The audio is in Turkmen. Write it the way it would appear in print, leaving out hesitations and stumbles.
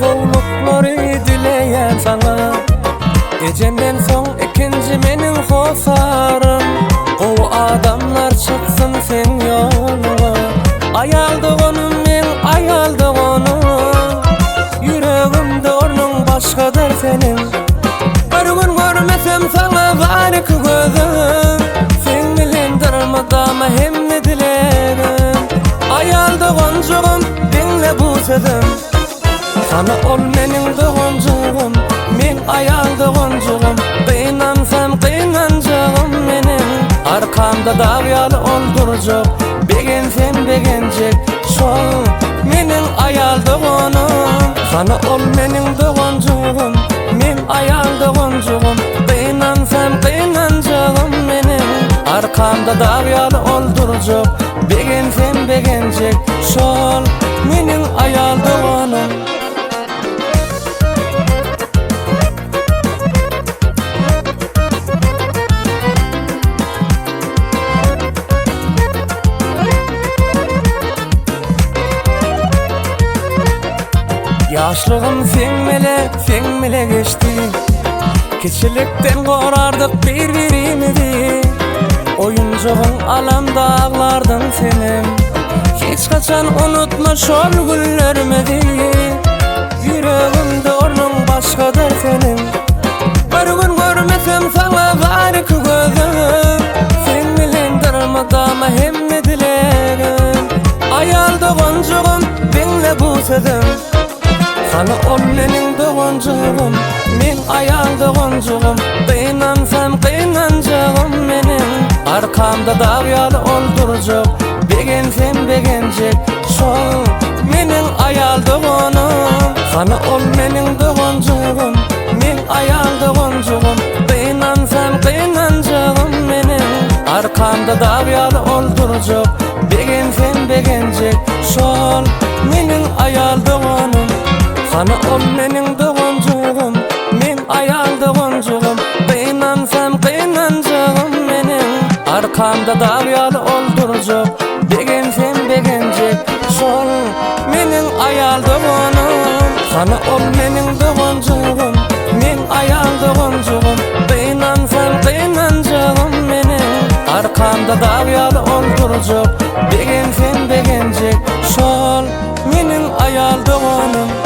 Gowluklary dileýän saňa. Ejemden soň ikinji meniň hossarym. Gowy adamlar çyksyn seň ýoluňa. Aýal doganym meň aýal doganym. Ýüregimde ornuň başgadyr seniň. Bir gün görmesem saňa bar iki gözüm. Seň bilendir mydama hemme dilegim. Aýal doganjygym diňle bu sözüm. Hany ol meniň doganjygym, meň aýal doganjygym. Gynansam gynanjagym meniň. Arkamda dag ýaly ol durjak, begensem begenjek. Şol meniň aýal doganym. Hany ol meniň doganjygym, meň aýal doganjygym. Gynansam gynanjagym meniň. Arkamda dag ýaly ol durjak, begensem begenjek. Şol meniň aýal doganym. Ýaşlygym seň bile, seň bile geçdi. Kiçilikden gorardyk bir-birimizi. Oýunjagyn alamda aglardyň senem. Hiç haçan unutma şol günlerimizi. Ýüregimde ornuň başgadyr seniň. Bir gün görmesem saňa bar iki gözüm. Seň bilendir mydama hemme dilegim. Aýal doganjygym diňle bu sözüm. Hany ol meniň doganjygym, meň aýal doganjygym. Gynansam gynanjagym meniň. Arkamda dag ýaly ol durjak, begensem begenjek. Şol meniň aýal doganym. Hany ol meniň doganjygym, meň aýal doganjygym. Gynansam gynanjagym meniň. Arkamda dag ýaly ol durjak, begensem begenjek. Şol meniň aýal doganym. Hany ol meniň doganjygym, meň aýal doganjygym. Gynansam gynanjagym meniň. Arkamda dag ýaly ol durjak, begensem begenjek. Şol meniň aýal doganym. Hany ol meniň doganjygym, meň aýal doganjygym. Gynansam gynanjagym meniň. Arkamda dag ýaly ol durjak, begensem begenjek. Şol meniň aýal doganym.